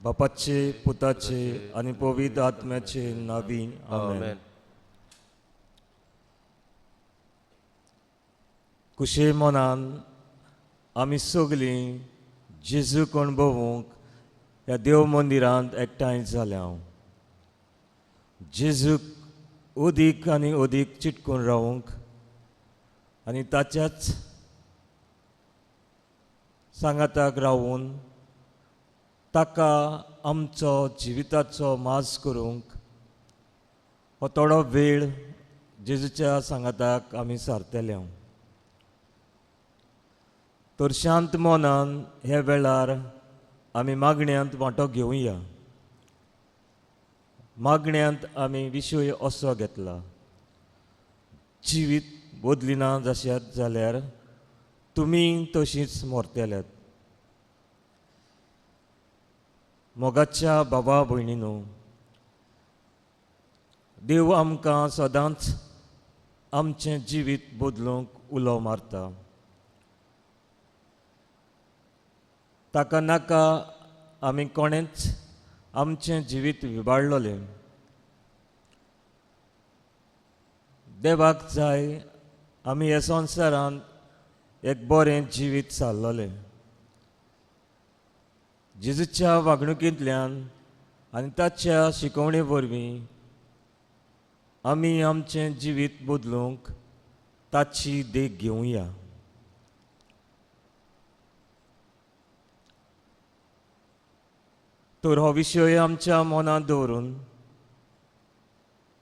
बापाचे, पुताचे आनी पवित्र आत्म्याचे नावी, आमेन. कुशे मनान आमी सगलीं जेजूक अणभवूंक ह्या देव मंदिरांत एकठांय जाल्या. जेजूक अदीक आनी अदीक चिटकून रावूंक आनी ताच्याच सांगाताक रावून ताका आमचो जिविताचो माज करूंक हो थोडो वेळ जेजूच्या सांगाताक आमी सारतले. तर शांत मनान ह्या वेळार आमी मागण्यांत वांटो घेवया. मागण्यांत आमी विशय असो घेतला, जिवीत बदलिना जाशात जाल्यार तुमी तशींच मरतल्यात. मोगाच्या बाबा भयणीनो, देव आमकां सदांच आमचें जिवीत बदलूंक उलो मारता. ताका नाका आमी कोणेंच आमचें जिवीत विबाडलोलें. देवाक जाय आमी ह्या संवसारांत एक बरें जिवीत सारलोलें. जेजूच्या वागणुकेंतल्यान आनी ताच्या शिकवणे वरवीं आमी आमचें जिवीत बदलूंक ताची देख घेवया. तर हो विशय आमच्या मनांत दवरून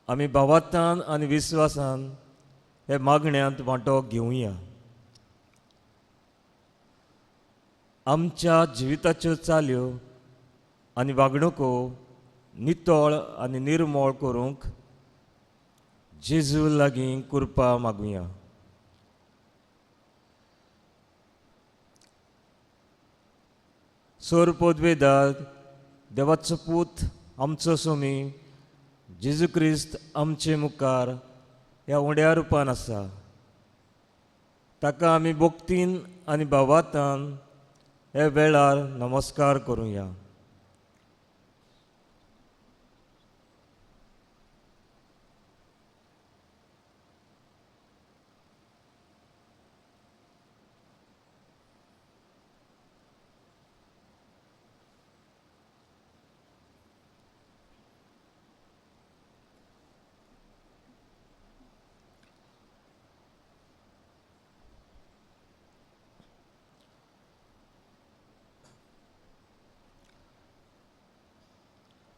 आमी भावार्थान आनी विस्वासान हे मागण्यांत वांटो घेवया. आमच्या जिविताच्यो चाल्यो आनी वागणुको नितळ आनी निर्मळ करूंक जेजू लागीं कृपा मागुया. सोर पदवेदार देवाचो पूत आमचो सोमी जेजू क्रिस्त आमचे मुखार ह्या उण्या रुपान आसा. ताका आमी भक्तीन आनी भावार्थान ह्या वेळार नमस्कार करुया.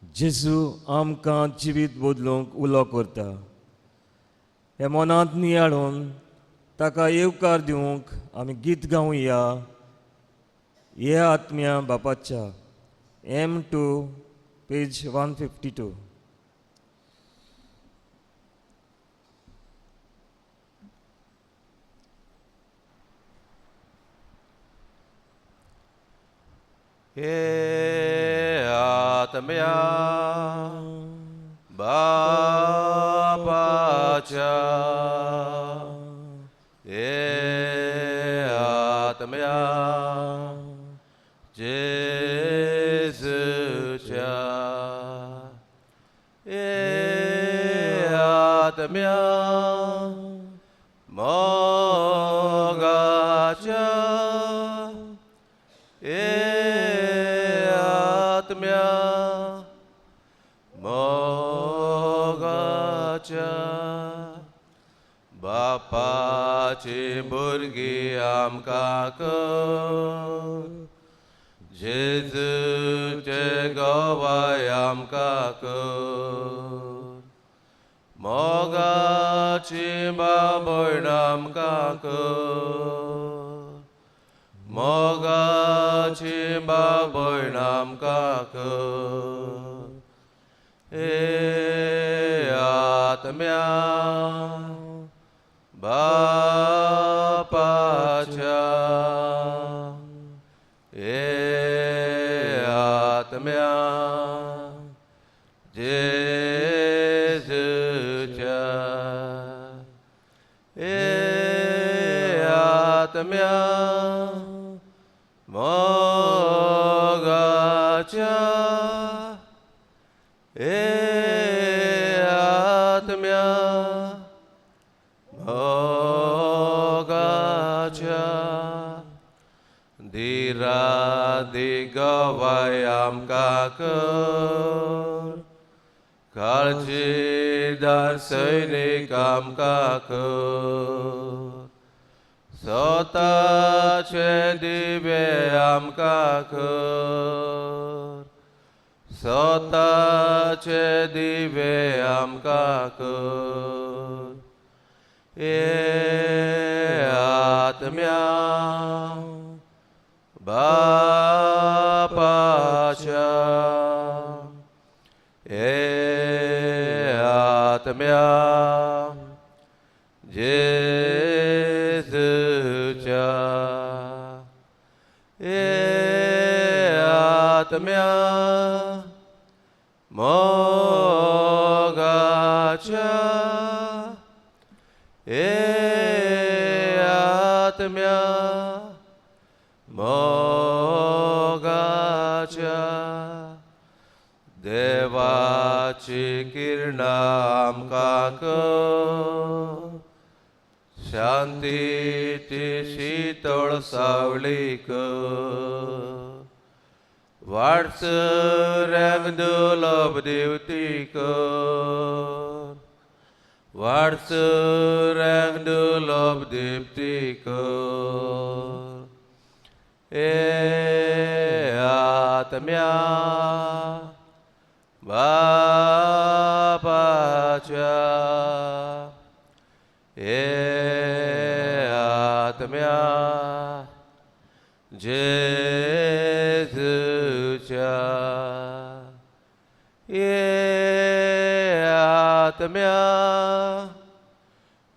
जेजू आमकां जिवीत बदलूंक उलो करता. हे मनांत नियाळून ताका येवकार दिवंक आमी गीत गावया. हे आत्म्या बापाच्या, M2 page 152. हे आत्म्या बापाच्या, हे आत्म्या जेजूच्या, हे आत्म्या मोगाच्या, हे आत्म्या मोगाच्या, बापाची भुरगीं आमकां कर, जेजूचे गवाय आमकां कर, मोगाची बाबण आमकां कर, मोगाची बाबण आमकां कर. हे आत्म्या बापाच्या, हे आत्म्या जेजूच्या, हे आत्म्या मोगाच्या, शांती गवाय आमकां कर, काळजीदार सैनीक आमकां कर, स्वताचे दिवे आमकां कर, स्वताचे दिवे आमकां कर. ए आत्म्या बापाच्या, ए आत्म्या जेजूच्या, ए आत्म्या मोगाच्या, ए आत्म्या मोगाच्या, देवाची किरणां आमकां कर, शांतीची शितळ सावळी कर, वाटसऱ्यांक दुर्लभ दिवती कर, वाटसऱ्यांक दुर्लभ दिवती कर. ए आत्म्या बापाच्या, ए आत्म्या जेजूच्या, ए आत्म्या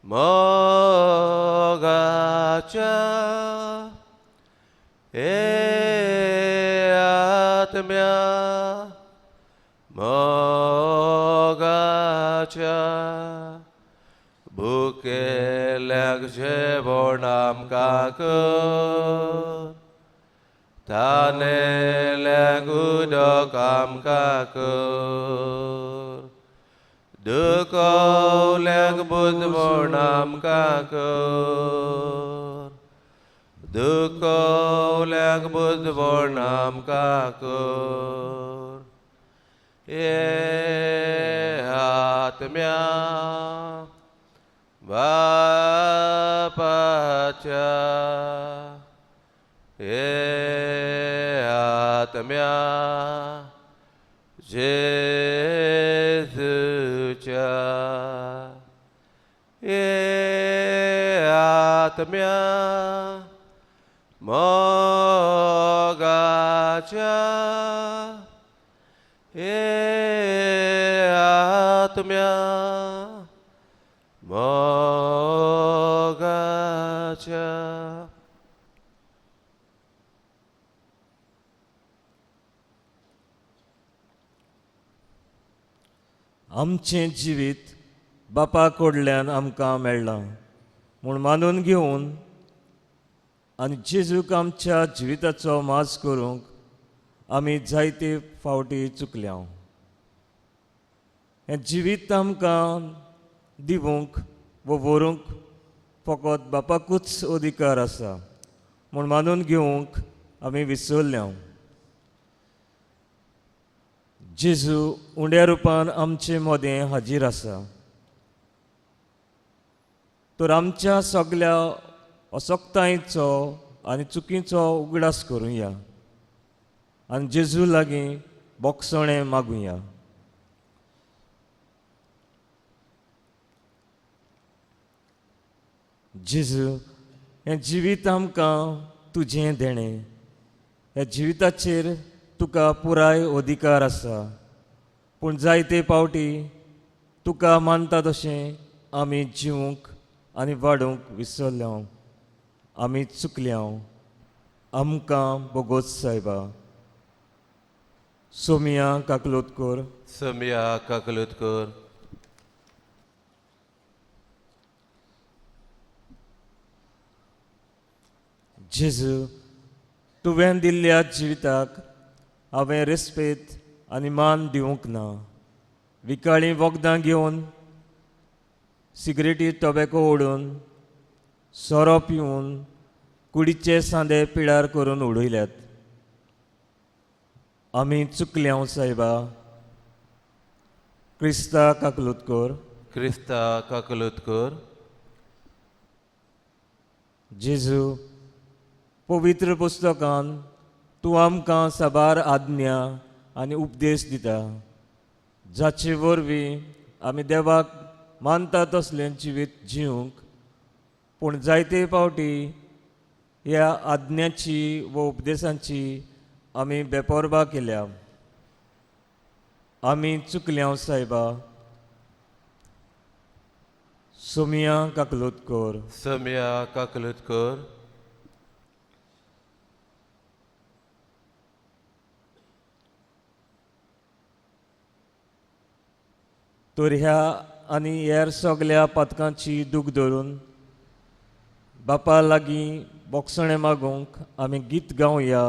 मोगाच्या, ए आत्म्या मोगाच्या, भुकेल्यांक जेवण आमकां कर, तानेल्यांक उदक आमकां कर, दुखवल्यांक बुदवण आमकां कर, दुखवल्यांक बुदवण आमकां कर. ए आत्म्या बापाच्या, ए आत्म्या जेजूच्या, ए आत्म्या मोगाच्या, ए आत्म्या मोगाच्या. आमचें जिवीत बापा कडल्यान आमकां मेळ्ळां म्हूण मानून घेवन आनी जेजूक आमच्या जिविताचो माज करूंक आमी जायते फावटी चुकल्या. हें जिवीत आमकां दिवंक वो व्हरूंक फकत बापाकूच अधिकार आसा म्हूण मानून घेवंक आमी विसरल्या. जेजू उंड्या रुपान आमचे मदें हाजीर आसा, तर आमच्या सगल्या असक्तायेचो आनी चुकीचो उगडास करुया आनी जेजू लागीं बोगसणें मागुया. जेजू, हें जिवीत आमकां तुजें देणें, ह्या जिविताचेर तुका पुराय अधिकार आसा, पूण जायते पावटी तुका मानता तशें आमी जिवूंक आनी वाडूंक विसरल्या, आमी चुकल्या. आमकां बोगोत सायबा. सोमिया काकलोत कर. सोमिया काकलोत कर. जेजू, तुवें दिल्ल्या जिविताक हांवें रेस्पेद आनी मान दिवंक ना. विकाळीं वखदां घेवन, सिगरेटी टोबॅको ओडून, सोरो पिवन कुडीचे सांदे पिळार करून उडयल्यात. आमी चुकल्यांव सायबा. क्रिस्ता काकलूत कर. क्रिस्ता काकलूत कर. जेजू, पवित्र पुस्तकान तूं आमकां साबार आज्ञा आनी उपदेश दिता, जाचे वरवीं आमी देवाक मानता तसलें जिवीत जिवंक. पूण जायते फावटी ह्या आज्ञाची व उपदेशांची आमी बेपर्वा केल्या. आमी चुकल्यांव सायबा. सोमिया काकलूत कर. सोमिया काकलूत कर. तर ह्या आनी हेर सगल्या पातकांची दूख धरून बापा लागीं बोगसणें मागूंक आमी गीत गावया.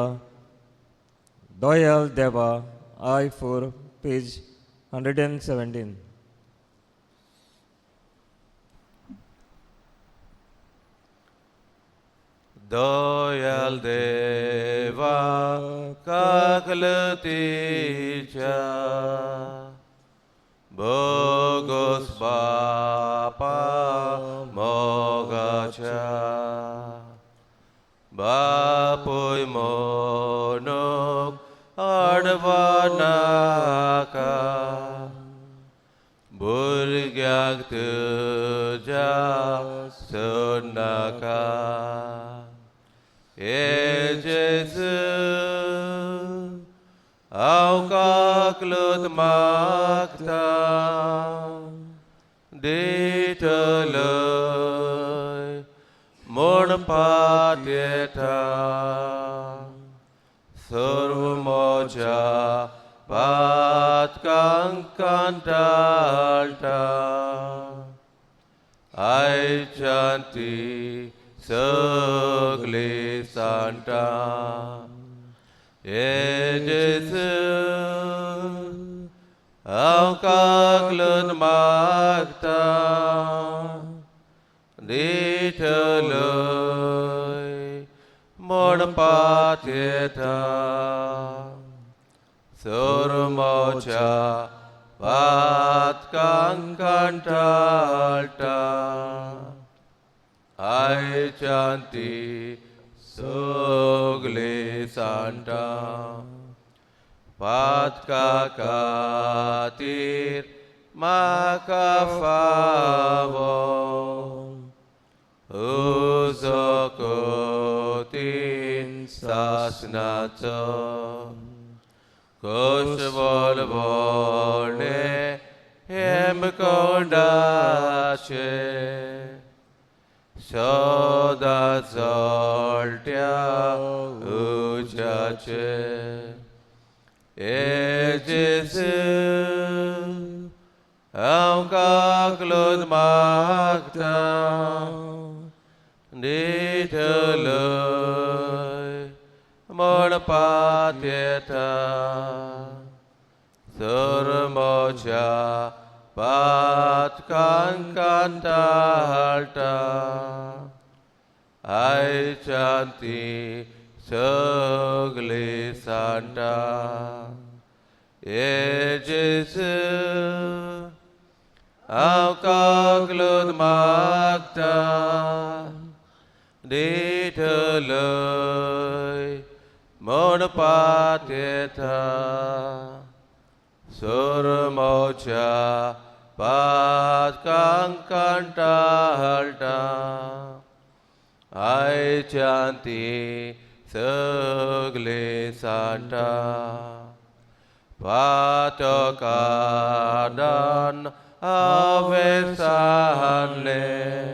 दोयाल देवा, I 4, page 117. दयाल देवा काकलतीच्या बोगोस बापा मोगाच्या बापूय मोनूक आडवा नाका भुरग्यांक तुज्या सोडनाका. हे जेजू, हांव काकलूत मागता, दितलय म्हूण पातयेता. सर्व म्हज्या पातकांक कंटाळटा, आयच्यान ती सगळी सांडटा. हे जेजू, हांव काकलूत मागता, दितलय म्हूण पातयेता. सर्व म्हज्या पातकांक कंटाळटा, आयच्यान ती सगळी सांडटा. पातका खातीर म्हाका फावो उजो कोतीन सासनाचो कोश बोलबोणे हेमकोंडाचे सदा जळट्या उज्याचे. हे जेजू, हांव काकलूत मागता, दितलय म्हूण पातयेता. सर्व म्हज्या पातकांक कंटाळटा, आयच्यान ती सगळी सांडटा. हे जेजू, हांव काकलूत मागता, दितलय म्हूण पातयेता. सर्व म्हज्या पातकांक कंटाळटा, आयच्यान ती सगळी सांडटा. पातकादान हांवें सांडलें,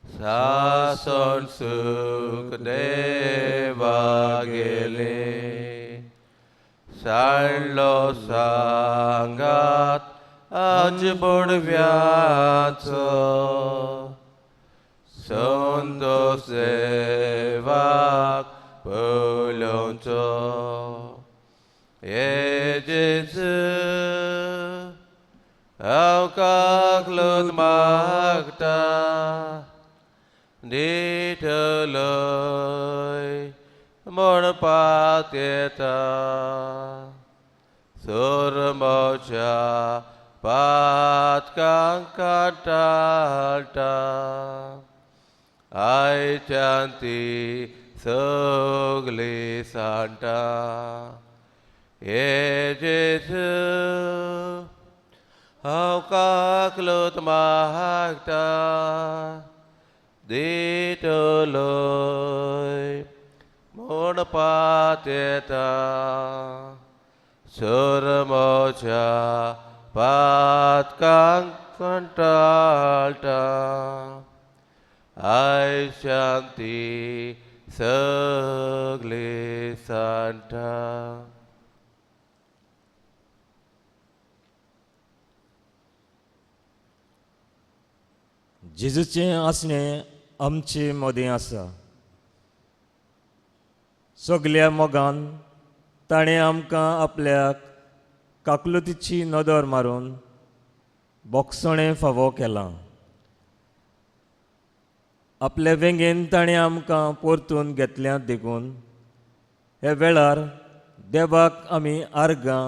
सासण सूख देवा गेलें. सांडलो सांगात आज बुडव्याचो, संतोष देवाक पळोवचो. हे जेजू, हांव काकलूत मागता, दितलय म्हणपाक येता सोरमोच्या पातकांक कांटाळटा आयच्यान ती सगळी सांडटा हे जेजू हांव काकलूत मागता दितलोय म्हणपाक येता सोरमोच्या पातकांक कंटाळटा आयच्यान ती सगळी सांडटा. जेजूचें आसणें आमचे मदें आसा. सगल्या मोगान ताणें आमकां आपल्याक काकलुतीची नदर मारून बोगसणें फावो केलां. आपल्या वेंगेन ताणें आमकां परतून घेतल्यात देखून ह्या वेळार देवाक आमी आर्गां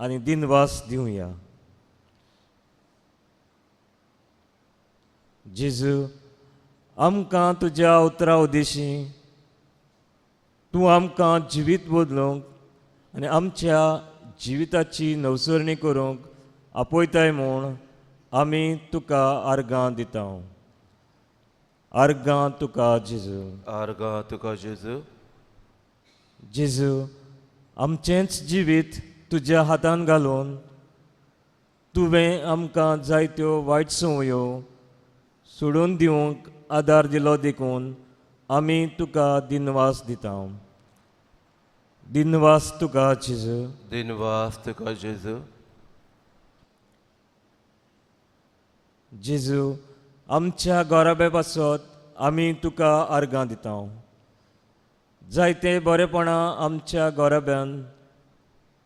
आनी दिनवास दिवया. जेजू आमकां तुज्या उतरा उदेशी तूं आमकां जिवीत बदलूंक आनी आमच्या जिविताची नवसरणी करूंक आपयताय म्हूण आमी तुका आर्गां दिता. आर्गां तुका जेजू. आर्गां तुका जेजू. जेजू आमचेंच जिवीत तुज्या हातान घालून तुवें आमकां जायत्यो वायट संवयो सोडून दिवंक आदार दिलो देखून आमी तुका दिनवास दिता. दिनवास तुका जेजू. दिनवास तुका जेजू. जेजू आमच्या गोराबे पासत आमी तुका आर्गां दिता. जायते बरेपणां आमच्या गोराब्यान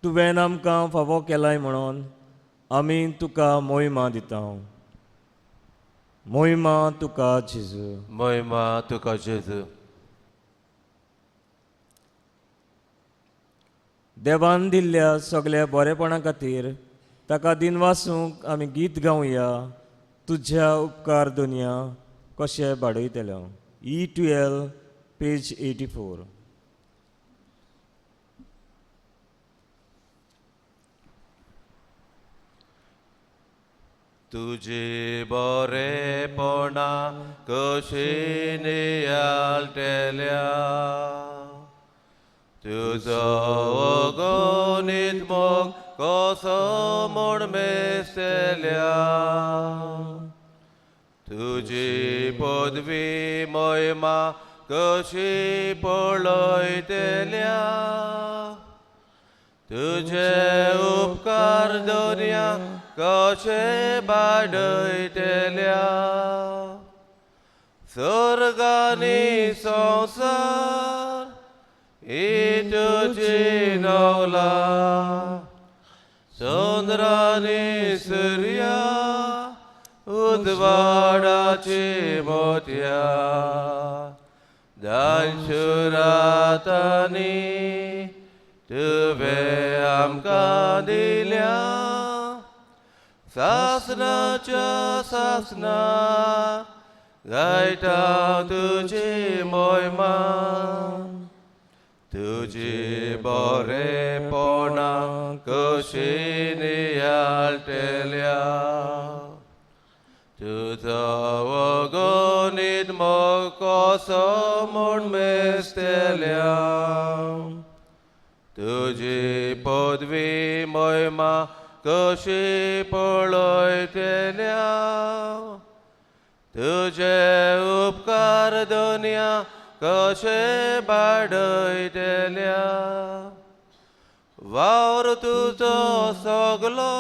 तुवें आमकां फावो केलाय म्हणून आमी तुका मोहिमा दिता. मोहिमा तुका जेजू. मोहिमा तुका जेजू. देवान दिल्ल्या सगल्या बरेपणा खातीर ताका दिनवासूंक आमी गीत गावया. तुज्या उपकार दुनिया कशें बाडयतले. E12 page 84. तुझे बरेपणा कशी नियाळटेल्या तुजो अगणीत मोग कसो म्हूण मेजतल्या तुजी पदवी महिमा कशी पळयतल्या तुझे उपकार दर्या कशे बाडयतल्या स्वर्गानी संवसार ही तुजी नवला चंद्रानी सुर्या उजवाडाची मोतया दानशुरातानी तुवें आमकां दिल्या सासनाच्या सासना गायता तुजी मोहिमा तुजी बरेपणा कशी नियाळटेल्या तुजो अगणीत मोग कसो म्हूण मेजतल्या तुजी पदवी महिमा कशी पळयतल्या तुझे उपकार दुनिया कशे बाडयतल्या वावर तुजो सगलो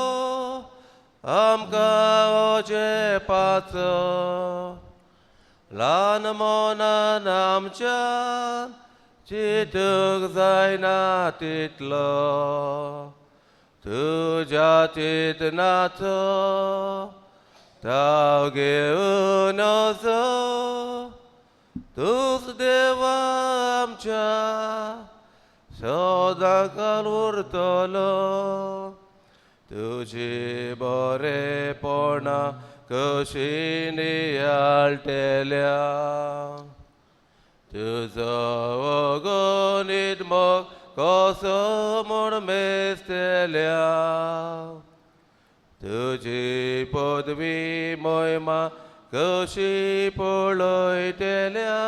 आमकां ओजेपाचो ल्हान मनान आमच्या चिंतूंक जायना तितलो तुज्या चिंतनाचो ताव घेवन वचो तूंच देवा आमच्या. आमच्या सदांकाल उरतलो. तुजी बरेपणा कशी नियाळटेल्या, तुजो अगणीत मोग कसो म्हूण मेजतल्या. तुजी पदवी मोहिमा कशी पळयतल्या,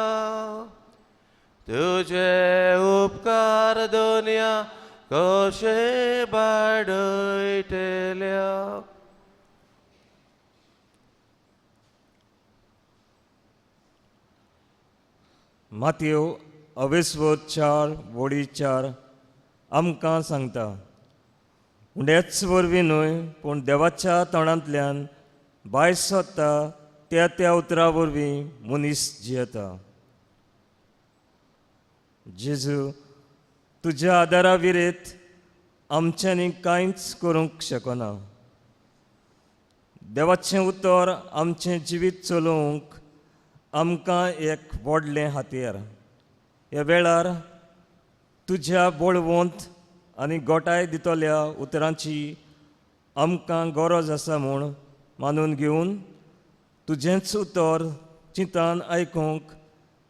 तुजे उपकार दुनिया कशे बाडयतल्या. मातयो अवेस्वर 4:4 आमकां सांगता, उंडेच वरवीं न्हय पूण देवाच्या तोंडांतल्यान भायर सोदता त्या त्या उतरा वरवीं मनीस जियेता. जेजू, तुज्या आदारा विरेत आमच्यांनी कांयच करूंक शकना. देवाचें उतर आमचें जिवीत चलोवंक आमकां एक व्हडलें हातयार. ह्या वेळार तुज्या बळवंत आनी गोटाय दितल्या उतरांची आमकां गरज आसा म्हूण मानून घेवन तुजेंच उतर चिंतान आयकूंक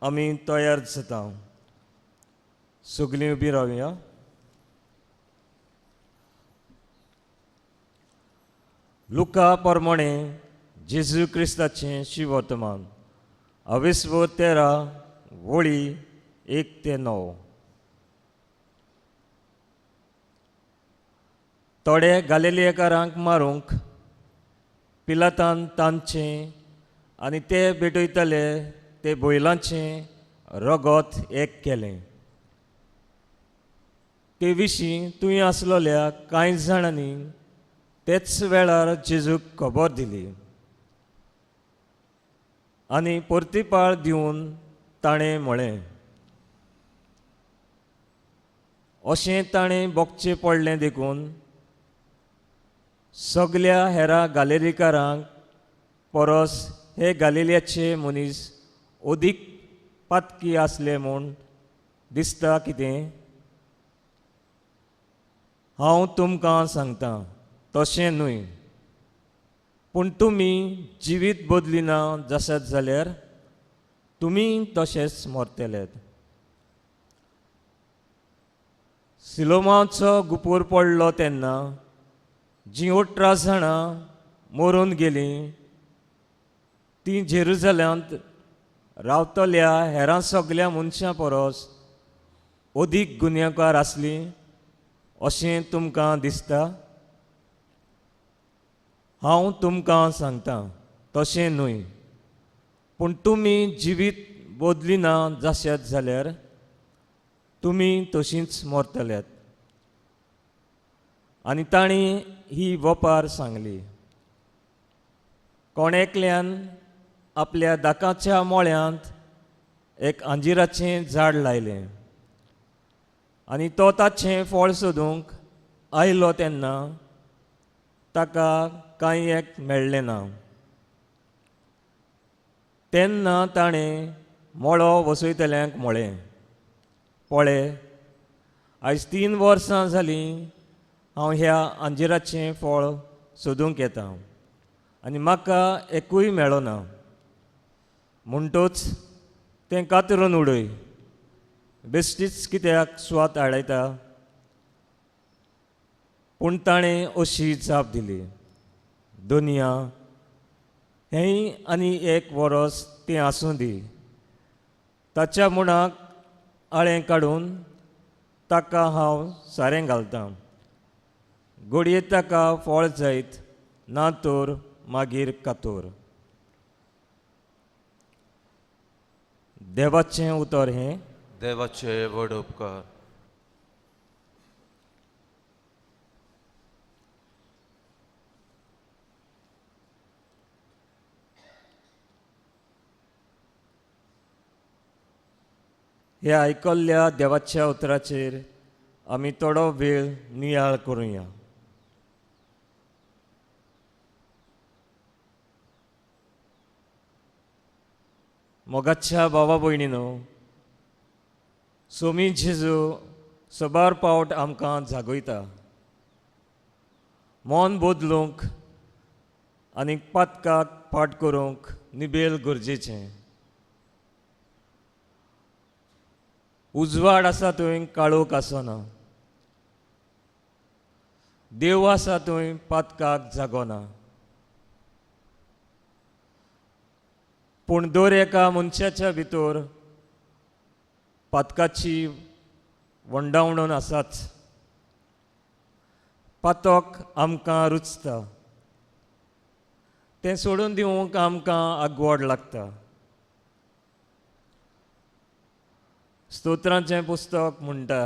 आमी तयार जाता. सगलीं उबी रावया. लुका परमणे जेजू क्रिस्ताचें शिवर्तमान अवेस्वर 13:1 ते 9. थोडे गालिलेकारांक मारूंक पिलातान तांचें आनी ते भेटयतले ते बैलांचें रगत एक केलें. ते विशीं तुवें आसलोल्या कांय जाणांनी तेच वेळार जेजूक खबर दिली आनी परतीपाळ दिवन ताणें म्हळें, अशें ताणें भोगचें पडलें देखून सगल्या हेरा गालेरीकारांक परस हे गालिल्याचे मनीस अदीक पातकी आसले म्हूण दिसता कितें? हांव तुमकां सांगता तशें न्हय, पूण तुमी जिवीत बदलिना जासत जाल्यार तुमी तशेंच मरतले. सिलोमाचो गुपूर पडलो तेन्ना जीं 18 जाणां मरून गेलीं तीं जेरुजल्यांत रावतल्या हेरां सगल्या मनशां परस अदीक गुन्यांवकार आसलीं अशें तुमकां दिसता? हांव तुमकां सांगता तशें न्हय, पूण तुमी जिवीत बदलिना जाशात जाल्यार तुमी तशींच मरतल्यात. आनी तांणी ही वपार सांगली, कोण एकल्यान आपल्या दाकाच्या मोळ्यांत एक अंजिराचें झाड लायलें आनी तो ताचें फळ सोदूंक आयलो तेन्ना ताका कांय एक मेळ्ळें ना. तेन्ना ताणें मळो वसयतल्यांक म्हळें, पळे, आयज 3 वर्सां जालीं हांव ह्या अंजिराचें फळ सोदूंक येता आनी म्हाका एकूय मेळना. म्हणटूच तें कातरून उडय, बेश्टीच कित्याक सुवात आडायता? पूण ताणें अशी जाप दिली, दुनिया हेंय आनी एक वरस तें आसूं दी. ताच्या मुणाक आळें काडून ताका हांव सारें घालतां, घडये ताका फळ जायत, ना तर मागीर कातोर. देवाचें उतर हें. देवाचे व्हड उपकार. ह्या आयकल्ल्या देवाच्या उतराचेर आमी थोडो वेळ नियाळ करुया. मोगाच्या भावा भयणीनो, सोमी जेजू सबार पावट आमकां जागयता. मन बदलूंक आनी पातकाक पाट करूंक निबेल गरजेचें. उजवाड आसा थंय काळोख आसना, देव आसा थंय पातकाक जागोना. पूण दर एका मनशाच्या भितर पातकाची वंडावणून आसाच. पातक आमकां रुचता, तें सोडून दिवंक आमकां आगवड लागता. स्तोत्रांचें पुस्तक म्हणटा,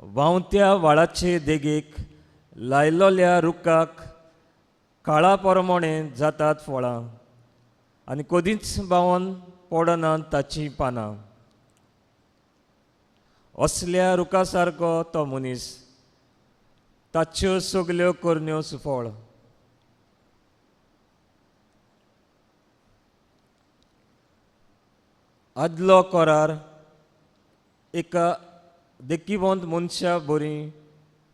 व्हांवत्या व्हाळाचे देगेक लायलोल्या रुखाक काळा प्रमाणे जातात फळां आनी कदींच बावन पडना ताचीं पानां. असल्या रुखा सारको तो मनीस, ताच्यो सगल्यो करण्यो सुफळ. आदलो करार एका देखीवंत मनशा बरी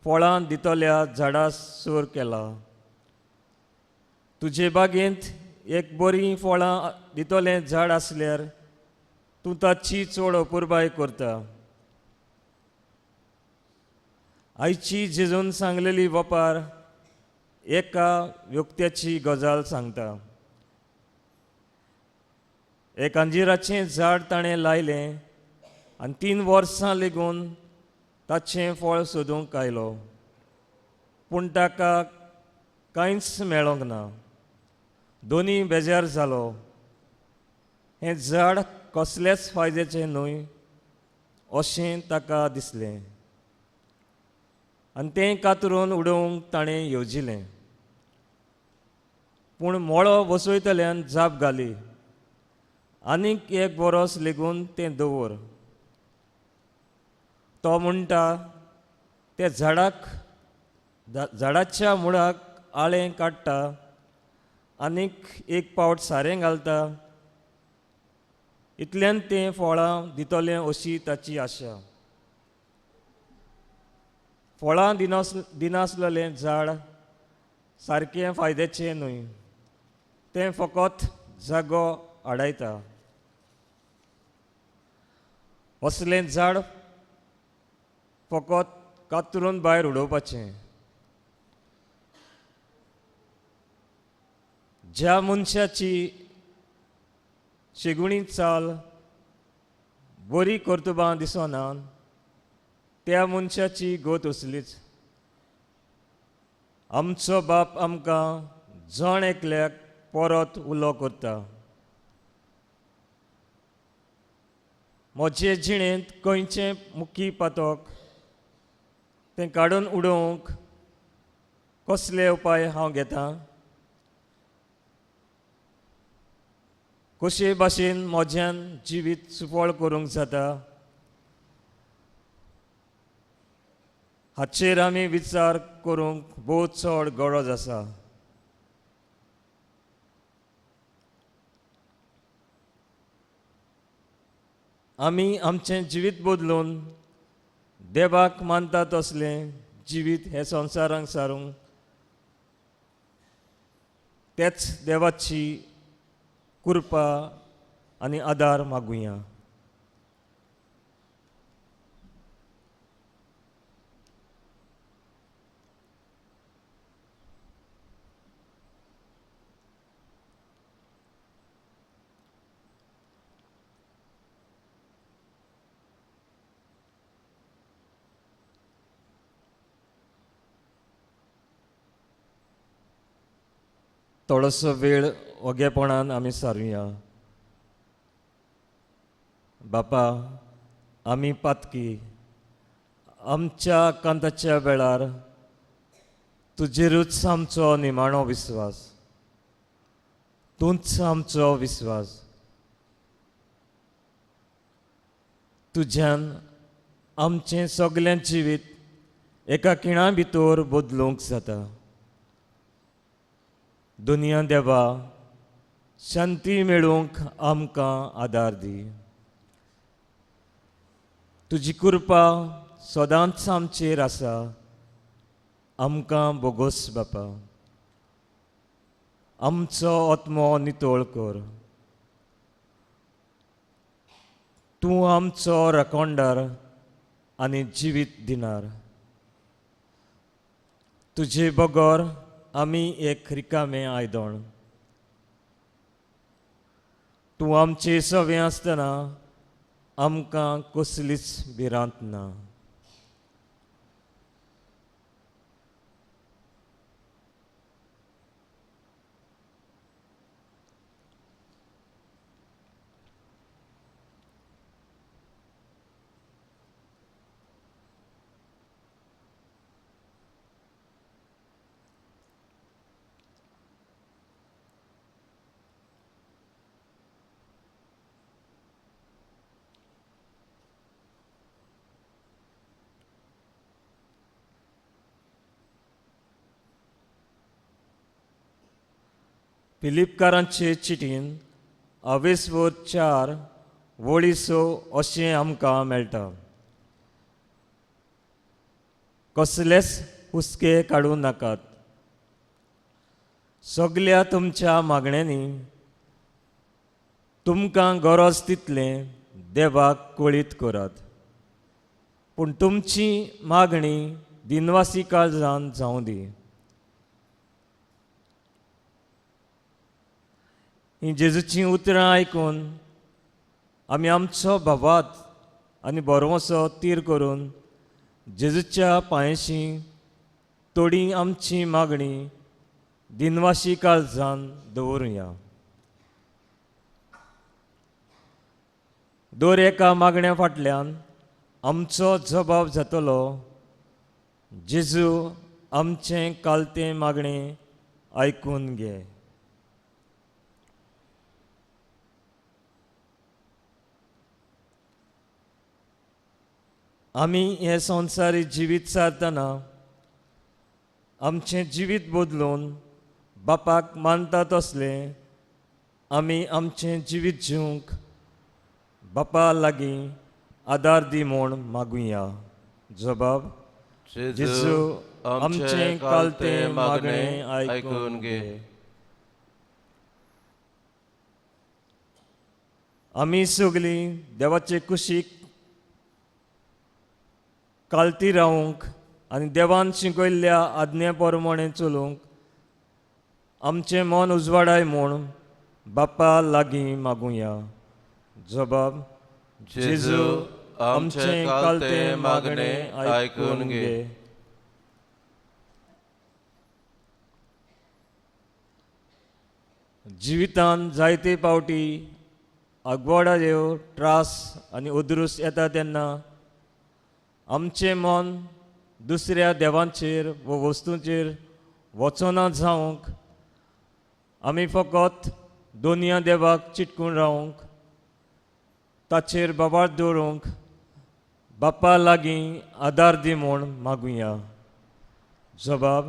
फळां दितल्या झाडां सूर केला. तुजे बागेंत एक बरीं फळां दितलें झाड आसल्यार तूं ताची चड अपुरबाय करता. आयची जेजून सांगलेली वपार एका व्यक्त्याची गजाल सांगता. एक अंजिराचें झाड ताणें लायलें आनी 3 वर्सां लेगून ताचें फळ सोदूंक आयलो, पूण ताका कांयच मेळोंक ना. दोनी बेजार जालो. हें झाड कसलेच फायद्याचें न्हय अशें ताका दिसलें आनी तें कातरून उडोवंक ताणें येवजिलें. पूण मळो बसयतल्यान जाप घाली, आनीक एक बरोस लेगून तें दवर. तो म्हणटा, त्या झाडाक झाडाच्या मुळाक आळें काडटा आनीक एक पावट सारें घालता, इतल्यान तें फळां दितलें अशी ताची आशा. फळां दिनासलेलें झाड सारकें फायद्याचें न्हय, तें फकत जागो आडायता. असलें झाड फकत कातरून भायर उडोवपाचें. ज्या मनशाची शेगुणी चाल बरी कर्तुबां दिसना त्या मनशाची गत असलीच. आमचो बाप आमकां जण एकल्याक परत उलो करता. म्हजे जिणेंत खंयचें मुखी पातक तें काडून उडोवंक कसले उपाय हांव घेतां? कशे भाशेन म्हज्यान जिवीत सुफळ करूंक जाता हाचेर आमी विचार करूंक भोव चड गरज आसा. आमी आमचें जिवीत बदलून देवाक मानता तसलें जिवीत हे संवसारांक सारूंक तेच देवाची कृपा आनी आदार मागुया. थोडोसो वेळ ओगेपणान आमी सारुया. बापा, आमी पातकी, आमच्या कांताच्या वेळार तुजेरूच आमचो निमाणो विस्वास, तूंच आमचो विस्वास. तुज्यान आमचें सगळें जिवीत एका खिणा भितर बदलूंक जाता. दुनिया देवा, शांती मेळूंक आमकां आदार दी. तुजी कृपा सदांच आमचेर आसा, आमकां बोगोस बापा। आमचो आत्मो नितळ कर। तूं आमचो राखणदार आनी जिवीत दिनार। तुजे बगर आमी एक रिकामे आयदण। तूं आमचे सवे आसतना आमकां कसलीच भिरांत ना। फिलिपकारांचे चिटीन अवेसवर 4 वळी 6 अशें आमकां मेळटा। कसलेच हुस्के काडूं नाकात, सगल्या तुमच्या मागण्यांनी तुमकां गरज तितलें देवाक कळीत करात, पूण तुमची मागणी दिनवासी काळजान जावं दी। हीं जेजूचीं उतरां आयकून आमी आमचो भावात आनी बरवसो तीर करून जेजूच्या पांयशी थोडी आमची मागणी दिनवाशी काळजान दवरुया। दर एका मागण्या फाटल्यान आमचो जबाब जातलो, जेजू आमचें कालतें मागणें आयकून घे। आमी हें संवसारी जिवीत सारतना आमचें जिवीत बदलून बापाक मानता तसलें आमी आमचें जिवीत जिवंक बापा लागीं आदार दी म्हूण मागुया। जबाब, जेजू आमचें कालतें मागणें आयकून घे। आमी सगलीं देवाचे कुशीक कालती रावंक आनी देवान शिकयल्ल्या आज्ञे प्रमाणें चलूंक आमचें मन उजवाडाय म्हूण बापा लागीं मागुया। जबाब, जेजू आमचें कालतें मागणें आयकून घे। जिवितान जायते पावटी आगवाडाच्यो त्रास आनी उद्रूस येता तेन्ना आमचें मन दुसऱ्या देवांचेर व वस्तूंचेर वचना जावंक आमी फकत दोनया देवाक चिटकून रावंक, ताचेर बाबार दवरूंक बापा लागीं आदार दी म्हूण मागुया। जबाब,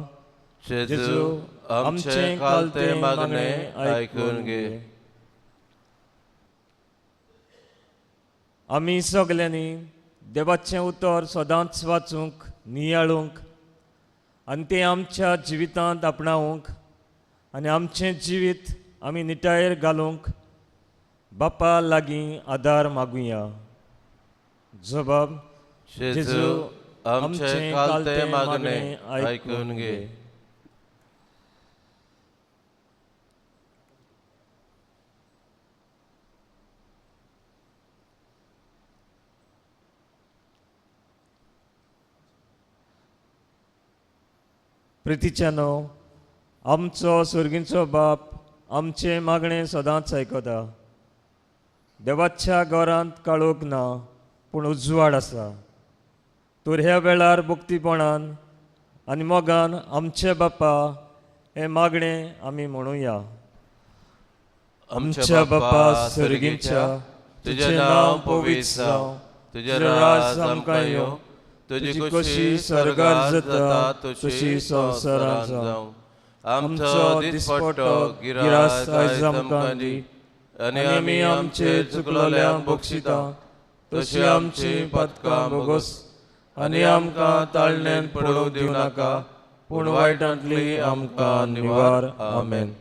जेजू आमचें कालतें मागणें आयकून घे। आमी सगल्यांनी देवाचें उतर सदांच वाचूंक, नियाळूंक आनी तें आमच्या जिवितांत आपणावंक आनी आमचें जिवीत आमी निटायेर घालूंक बापा लागीं आदार मागुया। जबाब, जेजू आमचें कालतें मागणें आयकून घे। प्रितीच्यानो, आमचो सर्गींचो बाप आमचें मागणें सदांच आयकता। देवाच्या घरांत काळोख ना पूण उजवाड आसा। तर ह्या वेळार भक्तीपणान आनी मोगान आमचे बापा हें मागणें आमी म्हणुया। आमच्या बापा सर्गींच्या, तुजें नांव पवित्र जावं, तुजें राज आमकां येवं, तुजी खोशी सर्गार जाता तशी संवसारांत जावं। आमचो दिसपट्टो गिरास आयज आमकां दी आनी आमी आमचे चुकलोल्यांक बक्षिता तशी आमची पातकां भोगोस आनी आमकां ताळण्यान पडोवंक दिवं नाका, पूण वायटांतली आमकां निवार. आमेन.